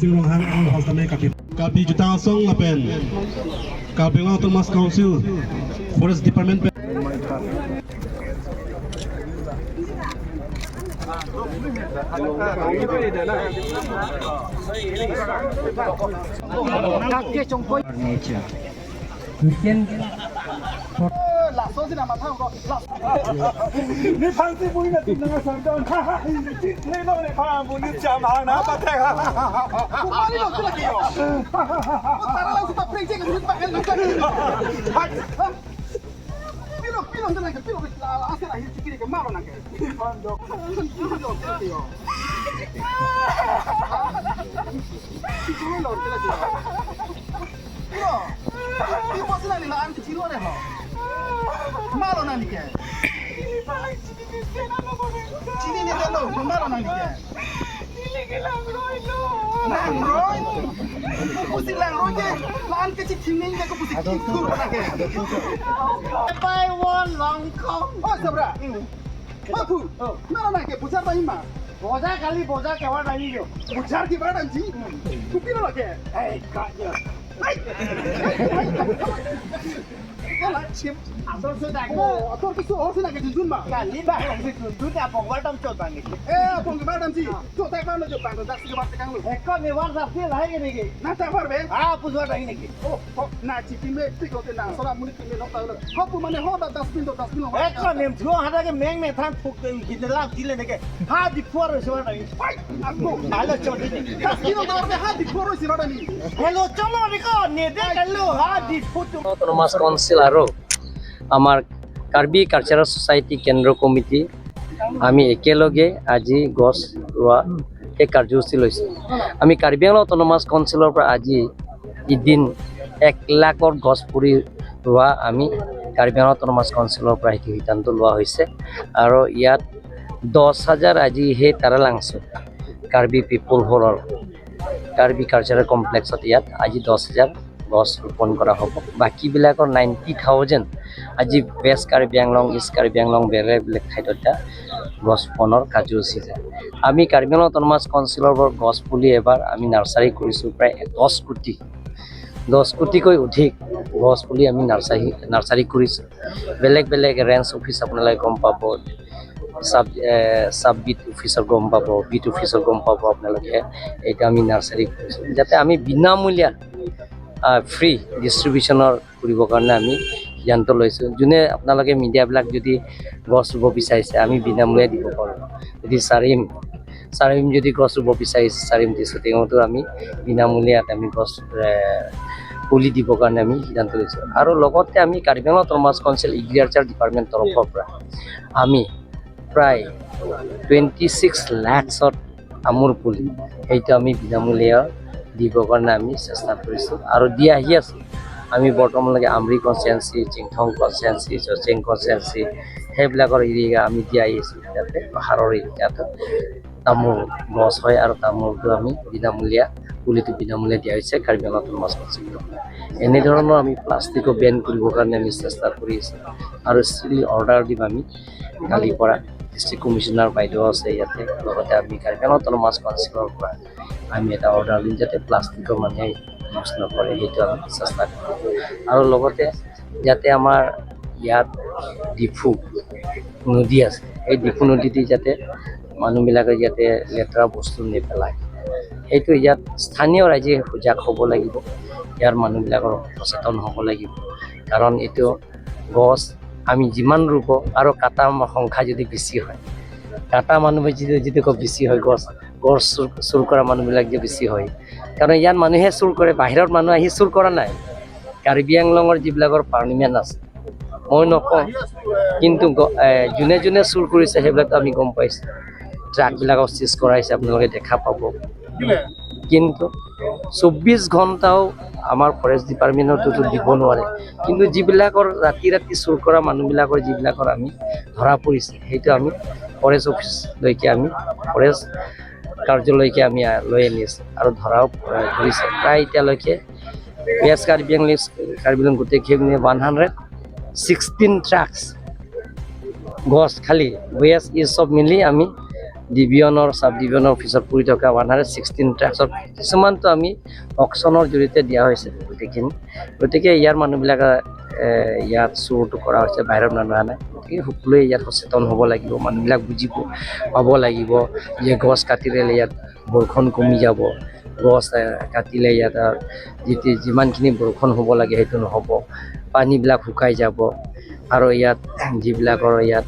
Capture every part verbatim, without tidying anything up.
Ronghang ang hostamai Karbi, Karbi Jutang Asong lapen Karbi Anglong Autonomous Council Forest Department pen nature. Weekend. Laso sina matha ko. Ni phangsi bui na tin na sardon. Ni no ni phang bui ni jam hang na patek. Kumari lo sila kiyo. Tara lang sa pring check ang pakel na. Pilo, pilo sila ke, pilo ke la la sila hin chikiri ke maro na ke. Pilo sila kiyo. Pilo sila kiyo. Yo, ipo sila ni la-an kechilo re ho. Maro nangli ke. Chinine dolo, maro nangli ke. Langroi. Pusi langroi ke, la-an kechithimning ke pusi kitur na ke. Pai won long kong. Oh, sabra. Bapu, maro nangke, bujar ta ima. Boja kali, boja kevar dani jo. Bujar kevar damji. Kopi lo lake. Eh, kak jo. Kala chip. Ator so dak. Oh, ator kisu or sina ke junjun ma. Kali ba, junjun ta bongwar dam chot bang ni. Eh, bongwar damji. Chot tak bang jo bang, dak si kevar tekang lo. Eko ni war dak si lahai ke ni ke. Na tak bar be. Ah, bujar dani ke. Oh, oh, na chip me tik lo te na, sora muni tik me lo ta lo. Ho pu mane ho da dustbin do, dustbin lo. Eko nem thuo hada ke meng me than thuk te ki de lam ti le ne ke. Ha di por se wa na. Pai, ako. Hala chot ni. Dustbin lo ta ha di por se wa na ni. Hello, cholo ni ko, ne de ka lo ha di photo. Autonomous Council aro amar Karbi Cultural Society Kendro Committee, আমি একেলগে আজি গছ ৰোৱা সেই কাৰ্যসূচী লৈছোঁ। আমি কাৰ্বি আংলং অট'নমাছ কাউন্সিলৰ পৰা আজি এদিন এক লাখৰ গছ পুলি ৰোৱা আমি কাৰ্বি আংলং অট'নমাছ কাউন্সিলৰ পৰা সেইটো সিদ্ধান্ত লোৱা হৈছে। আৰু ইয়াত দহ হাজাৰ আজি সেই তাৰালাংচু কাৰ্বি পিপল হলৰ কাৰ্বি কালচাৰেল কমপ্লেক্সত ইয়াত আজি দহ হাজাৰ গছ ৰোপণ কৰা হ'ব। বাকীবিলাকৰ নাইণ্টি থাউজেণ্ড আজি ৱেষ্ট কাৰ্বি আংলং, ইষ্ট কাৰ্বি আংলং, বেলেগ বেলেগ ঠাইত এতিয়া গছ ৰোপণৰ কাৰ্যসূচী আছে। আমি কাৰ্বি আংলং অট'নমাছ কাউন্সিলৰ পৰা গছ পুলি এবাৰ আমি নাৰ্চাৰী কৰিছোঁ প্ৰায় দহ কোটি, দহ কোটিকৈ অধিক গছ পুলি আমি নাৰ্চাৰী, নাৰ্চাৰী কৰিছোঁ। বেলেগ বেলেগ ৰেঞ্জ অফিচ আপোনালোকে গম পাব, চাব, এ, চাব বিট অফিচৰ গম পাব, বিট অফিচৰ গম পাব আপোনালোকে। এইটো আমি নাৰ্চাৰী কৰিছোঁ, যাতে আমি বিনামূলীয়া, আ, ফ্ৰী ডিষ্ট্ৰিবিউচনৰ কৰিবৰ কাৰণে আমি সিদ্ধান্ত লৈছোঁ। যোনে আপোনালোকে মিডিয়াবিলাক যদি গছ ৰুব বিচাৰিছে, আমি বিনামূলীয়া দিব পাৰোঁ। যদি চাৰিম, চাৰিম যদি গছ ৰুব বিচাৰিছে, চাৰিম টি শ্বুটিঙতো আমি বিনামূলীয়াত আমি গছ, এ, পুলি দিবৰ কাৰণে আমি সিদ্ধান্ত লৈছোঁ। আৰু লগতে আমি Karbi Anglong autonomous council agriculture department তৰফৰ পৰা আমি প্ৰায় টুৱেণ্টি ছিক্স লাখছত তামোল পুলি, সেইটো আমি বিনামূলীয়া দিবৰ কাৰণে আমি চেষ্টা কৰিছোঁ আৰু দি আহি আছোঁ। আমি বৰ্তমানলৈকে আমৰি কনষ্টিটুৱেঞ্চি, চিংথং কনষ্টিটুৱেঞ্চি, চচেং কনষ্টিটুৱেঞ্চি, সেইবিলাকৰ এৰিয়া আমি দি আহি আছোঁ। যাতে পাহাৰৰ এৰিয়াত তামোল গছ হয় আৰু তামোলটো আমি বিনামূলীয়া, পুলিটো বিনামূলীয়া দিয়া হৈছে কাৰ্বি আংলং অট'নমাছ কাউন্সিলৰ পৰা। এনেধৰণৰ আমি প্লাষ্টিকো বেন কৰিবৰ কাৰণে আমি চেষ্টা কৰি আছোঁ আৰু ষ্ট্ৰিক্টলি অৰ্ডাৰ দিম আমি কালিৰ পৰা ডিষ্ট্ৰিক্ট কমিশ্যনাৰ বাইদেউ আছে ইয়াতে, লগতে আমি কাৰ্বি আংলং অট'নমাছ কাউন্সিলৰ পৰা আমি এটা অৰ্ডাৰ দিম যাতে প্লাষ্টিকৰ মানুহে ইউজ নকৰে, সেইটো আমি চেষ্টা কৰিম। আৰু লগতে যাতে আমাৰ ইয়াত ডিফু নদী আছে, সেই ডিফু নদীটি যাতে মানুহবিলাকে যাতে লেতেৰা বস্তু নেপেলায়, সেইটো ইয়াত স্থানীয় ৰাইজে সজাগ হ'ব লাগিব, ইয়াৰ মানুহবিলাকৰ সচেতন হ'ব লাগিব। কাৰণ এইটো গছ আমি যিমান ৰুব আৰু কাটা সংখ্যা যদি বেছি হয়, কাটা মানুহ যদি, যদি কম বেছি হয়, গছ, গছ চুৰ, চুৰ কৰা মানুহবিলাক যে বেছি হয়, কাৰণ ইয়াত মানুহে চুৰ কৰে, বাহিৰত মানুহ আহি চুৰ কৰা নাই। কাৰ্বি আংলঙৰ যিবিলাকৰ পাৰ্মিনেণ্ট আছে, মই নকওঁ, কিন্তু গ-, এ, যোনে যোনে চুৰ কৰিছে সেইবিলাকতো আমি গম পাইছোঁ। ট্ৰাকবিলাকক চিজ কৰাইছে, আপোনালোকে দেখা পাব। কিন্তু চৌব্বিছ ঘণ্টাও আমাৰ ফৰেষ্ট ডিপাৰ্টমেণ্টতো দিব নোৱাৰে। কিন্তু যিবিলাকৰ ৰাতি ৰাতি চুৰ কৰা মানুহবিলাকৰ যিবিলাকৰ আমি ধৰা পৰিছে, সেইটো আমি ফৰেষ্ট অফিচলৈকে আমি, ফৰেষ্ট কাৰ্যালয়লৈকে আমি, আ, লৈ আনিছোঁ আৰু ধৰাও, আ, ধৰিছে। প্ৰায় এতিয়ালৈকে ৱেষ্ট কাৰ্বি আংলং, কাৰ্বি আংলং গোটেইখিনি মিলি ওৱান হাণ্ড্ৰেড ছিক্সটিন ট্ৰাকছ গছ খালি ৱেষ্ট ইষ্ট চব মিলি আমি ডিভিজনৰ, চাব ডিভিজনৰ অফিচত পৰি থকা ওৱান হাণ্ড্ৰেড ছিক্সটিন ট্ৰাকছৰ কিছুমানতো আমি অকশ্যনৰ জৰিয়তে দিয়া হৈছে গোটেইখিনি। গতিকে ইয়াৰ মানুহবিলাক, এ, ইয়াত চুৰটো কৰা হৈছে, বাহিৰৰ মানুহ অহা নাই। গতিকে সকলোৱে ইয়াত সচেতন হ'ব লাগিব, মানুহবিলাক বুজিব, পাব লাগিব যে গছ কাটিলে ইয়াত বৰষুণ কমি যাব, গছ, এ, কাটিলে ইয়াত, আ, যিতি-, যিমানখিনি বৰষুণ হ'ব লাগে সেইটো নহ'ব, পানীবিলাক শুকাই যাব। আৰু ইয়াত যিবিলাকৰ ইয়াত,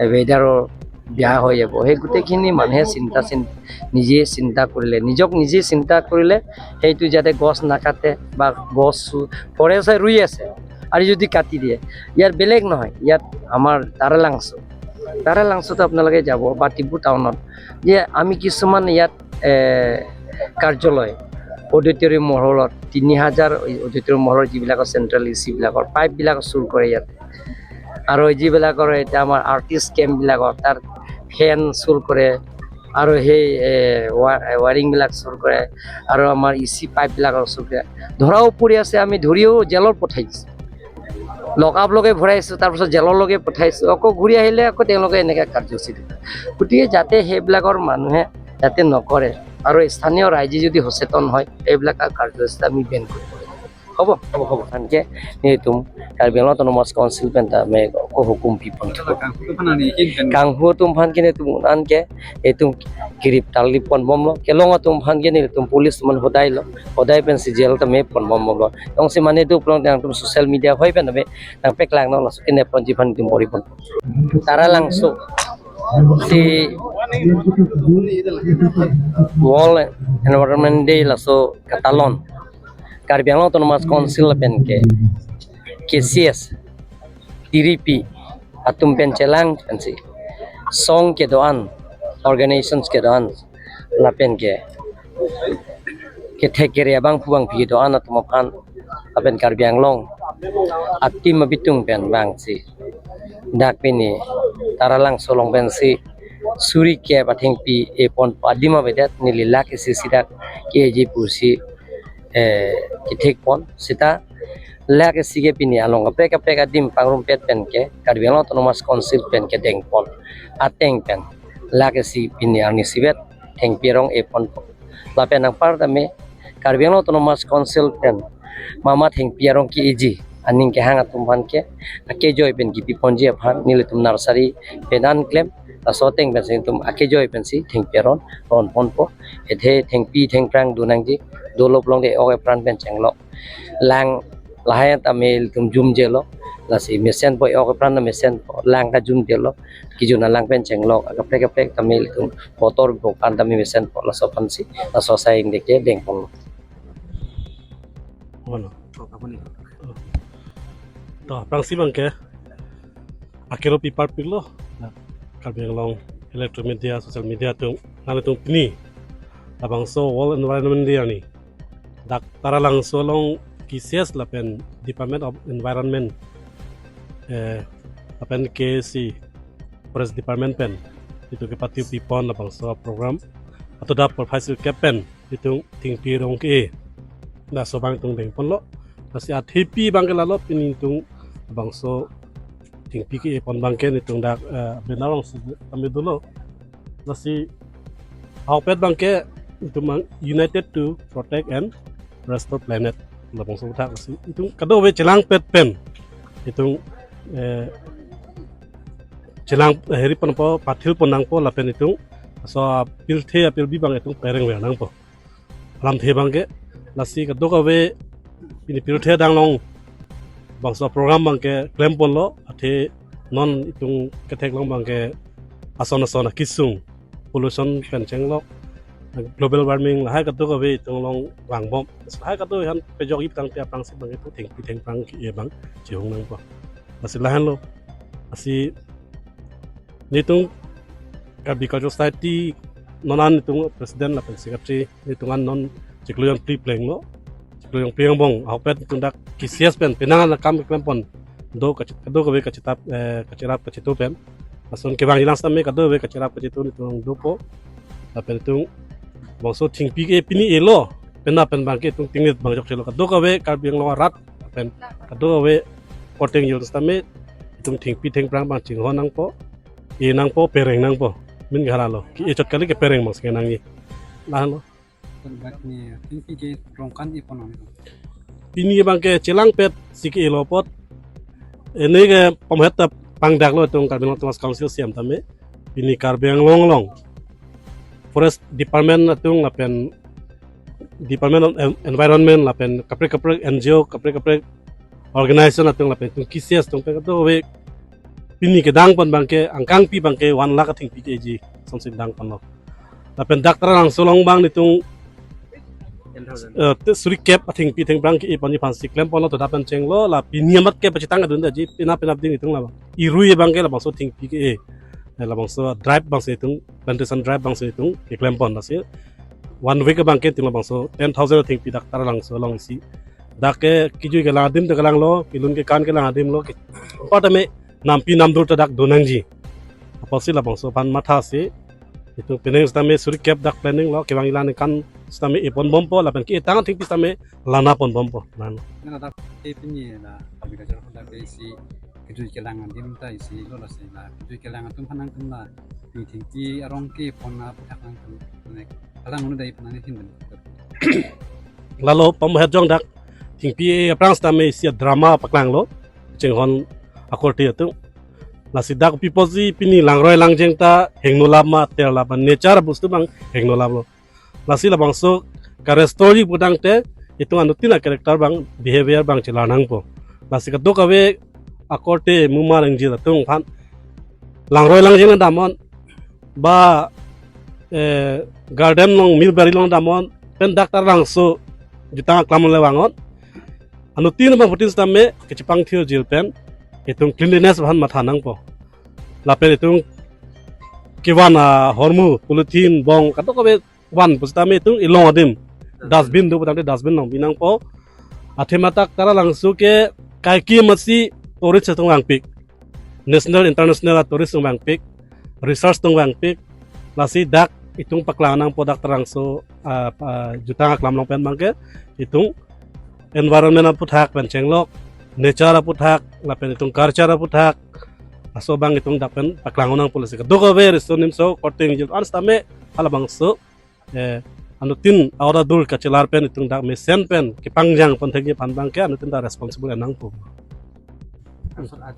এ, ৱেডাৰৰ বেয়া হৈ যাব, সেই গোটেইখিনি মানুহে চিন্তা চিন-, নিজে চিন্তা কৰিলে, নিজক নিজে চিন্তা কৰিলে সেইটো যাতে গছ নাকাটে বা গছ চু-, ফৰেষ্টে ৰুই আছে আৰু যদি কাটি দিয়ে, ইয়াত বেলেগ নহয়, ইয়াত আমাৰ তাৰালাংচু, তাৰালাংচুত আপোনালোকে যাব বা ডিব্ৰু টাউনত যে আমি কিছুমান ইয়াত, এ, কাৰ্যালয় অডিটৰিয়াম মহলত তিনি হাজাৰ অডিটৰিয়াম মহলৰ যিবিলাকৰ চেণ্ট্ৰেল এ চিবিলাকৰ পাইপবিলাক চুৰ কৰে ইয়াত। আৰু যিবিলাকৰ এতিয়া আমাৰ আৰ্টিষ্ট কেম্পবিলাকৰ তাৰ ফেন চুৰ কৰে আৰু সেই, এ, ৱা-, ৱাৰিংবিলাক চুৰ কৰে আৰু আমাৰ এ চি পাইপবিলাকৰ চুৰ কৰে। ধৰাও পৰি আছে, আমি ধৰিও জেলত পঠাই দিছোঁ। লকআপ লগে ভৰাইছোঁ, তাৰপিছত জেললৈকে পঠাইছোঁ। আকৌ ঘূৰি আহিলে আকৌ তেওঁলোকে এনেকৈ কাৰ্যসূচী দিব। গতিকে যাতে সেইবিলাকৰ মানুহে যাতে নকৰে আৰু স্থানীয় ৰাইজে যদি সচেতন হয়, এইবিলাক কাৰ্যসূচী আমি বেন কৰিব লাগিব। Hobo, hobo, hobo. Anke netum Karbi Anglong Autonomous Council pen ta me ko hukum pipon. Kanghu atum aphan ke netum anke netum kirip tali ponbomlo. Kelong atum aphan ke netum police atum hodai lo. Hodai pensi jel ta me ponbomlo. Jongsi mane tu pulang nangtum social media hoi pen ta me nangpeklang non, laso ke neponji aphan netum bor-i pon. Taralangso si World Environment Day laso katalon Karbi Anglong Autonomous Council pen ke K C S, T D P atum pen chelang pensi song kedo-an, organizations kedo-an lapen ke kethek kere abangphu bangphi kedo-an atum aphan lapen Karbi Anglong a-team abitung pen vangsi dak pini Taralangso along pensi suri kep athengpi epon adim avedet, neli lake isi si dak ke-eji pusi, eh, kethek pon seta lake isi ke pini along kaprek kaprek adim pangrumpet pen ke Karbi Anglong Autonomous Council pen kedeng pon ateng pen lake isi pini arni isivet thengpi arong epon pon. Lapen anpar tame Karbi Anglong Autonomous Council pen mama thengpi arong ke-eji aning kehang atum aphan ke akejoi pen kipi ponji aphan nelitum nursery pen an klem laso ateng pensi netum akejoi pensi thengpi aron ron ponpo. Athe thengpi thengphrang do nangji, dolo pulote ok epran pen chenglok. Lang lahai tame netum jumjelo, lasi mesenpo, ok epran mesenpo, lang ta jumjelo, kejun alang pen chenglok, kaprek kaprek tame netum motor bok an tame mesenpo, laso aphansi laso asai ingdeng ke deng ponlo. Bono. To, aphrangsi abang ke akero pipar piklo. Karbi Anglong electronic media, social media atum, nangtum pini labangso World Environment Day arni dak Taralangso along K C S lapen Department of Environment, eh, lapen K A C Forest Department pen itum kepathu pipon labangso program atodap porphai sirkep pen itum thengpi arong ke-e laso abang itum deng ponlo. Lasi athepi abang ke lalo pini itum labangso thengpi ke-e pon abang ke netum dak, eh, banner alongsi tame dolo. Lasi ahokpet abang ke itum abang United to Protect and Restore Planet labangso aputhak si itum kadokave chelangpet pen itum, eh, chelang, eh, heri ponpo, pathil pon nangpo lapen itum laso apirthe apirbi abang itum pereng ver nangpo. Alamthe abang ke, lasi kadokave pini pirthe adang along labangso program abang ke klem ponlo, athe non itum ketheklong abang ke ason ason akesung, pollution pen chenglok, global warming lahai kadokave itum along vangbom. Lahai kadokave aphan pejok ip tangte aphrangsi abang itum thengpi thengphrang ke-e abang chehung nangpo. Lasi lahenlo, lasi netum Karbi Cultural Society non an netum president lapen secretary, netum an non chiklo jongphli plenglo. Chiklo jongphli angbong ahokpet netum dak K C S pen penang an akam keklem pon do, kachi-, kadokave kachetap, eh, kacherap kachetu pen. Lason kevangji lang sitame kadokave kacherap kachetu netum dopo. Lapen netum labangso thengpi ke pini elo, penap pen abang ke itum tingnit abang jokchelo. Kadokave Karbi Anglong arat pen kadokave korte ingjir sitame itum thengpi thengphrang abang chinghon nangpo, e nangpo, pereng nangpo. Min ke haralo. Ke-e chot kali, ke pereng bang si kenangji. Lahenlo. Terbat ni tingki ke rongkan ipon ang. Pini abang ke chelangpet si ke-elo apot. Ini ke pamhet ta pangdaklo itum Karbi Anglong Autonomous Council C M tame. Pini Karbi Anglong along Forest Department atum lapen Department of En- Environment lapen kaprek kaprek N G O, kaprek kaprek organization atum lapen itum K C S atum pen kadokave pini kedang pon abang ke angkangpi abang ke one lakh athengpi keji asonsi dang ponlo. Lapen dak Taralangso along abang nelitum, eh, te suri kep athengpi athengrang ke-e ponji aphan si klem ponlo, to dak pen chenglo, la pini amat ke pachethang adun daji, penap penap ding itum labang. Irui abang ke labangso athengpi ke-e. Eh, labangso drive abang si itum, plantation drive abang si itum keklem pon, lasi one week abang ke itum labangso ten thousand athengpi dak Taralangso along isi. Dak ke kejui kelang adim ta kelanglo, kelun kekan kelang adimlo, ke, apot tame nampi namdur ta dak donangji. Apotsi labangso aphan matha si, itum penang sitame suri kep dak planning lo, kevang ila ningkan sitame e pon bompo, lapen ke-etang athengpi sitame lana pon bompo. Lahenlo. Nana dak ke pini la agriculture dak ke isi kejui kelang adim ta isi lo, lasi la kejui kelang atum aphan nangtum la pi thengpi arong ke pon aputhak nangtum ne kalang unu dai pon nang hin. Lalo pamhet jong dak thengpi e aphrang sitame isi drama paklanglo, chinghon akorte atum. Lasi dak pi apotsi pini langroi langjeng ta hingno lap ma, ter lap ma, nature bostu abang hingno laplo. Lasi labangso ka-restore ji putangte itum anuttin a-character abang, behavior abang chelar nangpo. Lasi kadokave akorte mumar ingjir atum aphan langroi langjeng dam-on, ba, eh, garden along, milbari along dam-on, pen dak Taralangso jutang aklam le vang-on. Anuttin abangphutin sitame kechepangthir jir pen itum cleanliness aphan matha nangpo. Lapen itum kevan ahormu, polythene, bong, kadokave van pusitame itum ilong adim dustbin do putangte dustbin along bi nangpo. Athema dak Taralangso ke kaike masi tourist atum vangpik, national international tourist atum vangpik, research atum vangpik. Lasi dak itum paklang nangpo dak Taralangso, ah, ah, jutang aklam along pen abang ke itum environment aputhak pen chenglok, nature aputhak, lapen itum culture aputhak, laso abang itum dak pen paklang nangpo. Lasi kadokave riso nimso korte ingjir an sitame halabangso, eh, anuttin aura dur kachelar pen itum dak mesen pen kepangjang pon thekji aphan abang ke anuttin ta responsible nangpo. Asor aji